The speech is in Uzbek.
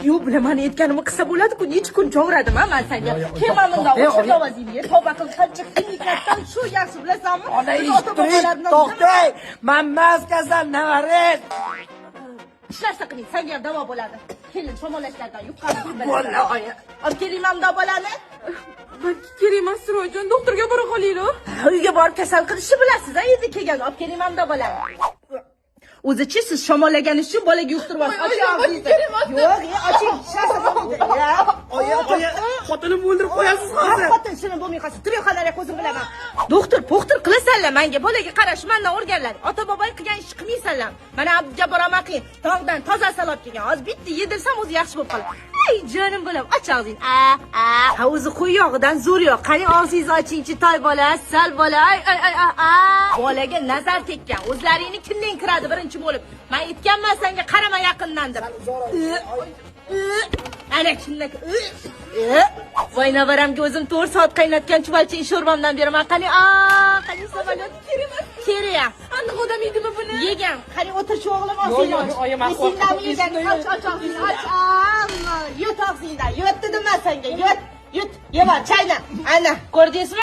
Yo'q, bular mani aytganimni qilsa bo'ladi-ku, necha kun jovradim a man senga. Kelma bundan, o'chir ovozingni. Tavba qil, qancha ximikatdan shu yaxshi bilasanmi? Ona Biz ota-bobolar bilan to'xtang. Man mas kasal navaret. Hech narsa qiling, senga ham davo bo'ladi. Kelin shamollashlardan yuqqani. Bo'ldi, oyi. Olib keling mana bolani. Balki kerak emas, Oyijon, doktorga bora qolaylik. Uyga borib kasal qilishni bilasiz, a endi kelgan olib keling mana bolani. O'zichi siz shamollaganingiz uchun bolaga yuqtiryapsiz. Oy, Oching oy, og'zingizni. kerak emas. Yo'q, oching. Hech narsa bo'lmaydi. Ya. Oyi, oyi, xotinimni o'ldirib qo'yasiz Ha, hozir. xotin shuni bo'lmay qolsin. Turing xonalar, o'zim bilaman. Doktor, po'xtir qilasanlar menga. Bolaga qarash mendan o'rganlar. Ota bobong qilgan ishni qilmaysanlar. Mana Abdujabbor amaki tog'dan toza asal olib kelgan. Hozir bitta yedirsam o'zi yaxshi bo'lib qoladi. Ey jonim bolam, och og'zingni. A, a. Ha, o'zi qo'y yog'idan zo'r yo'q. Qani og'zingizni ochingchi, toy bola, sal bola. Ay, ay, ay, a. Bolaga nazar tekkan. O'zlaringni kimdan kiradi birinchi bo'lib? Men aytganman senga qarama yaqindan deb. Ana kimdan? Voy navaramga o'zim 4 soat qaynatgan chuvalchang sho'rvamdan beraman. Qani, a, qani samolyot Kerak emas. Kerak. Aniq odam yeydimi buni? Yegan. Qani o'tir shu o'g'lim, og'zingni Yo'q, och. yo'q, oyim, Esingdami yegan? Och, och og'zingni, och. Amma, yut og'zingdan. Yut dedim man senga. Yut, yut. Yeva, chayna. Ana, ko'rdingizmi?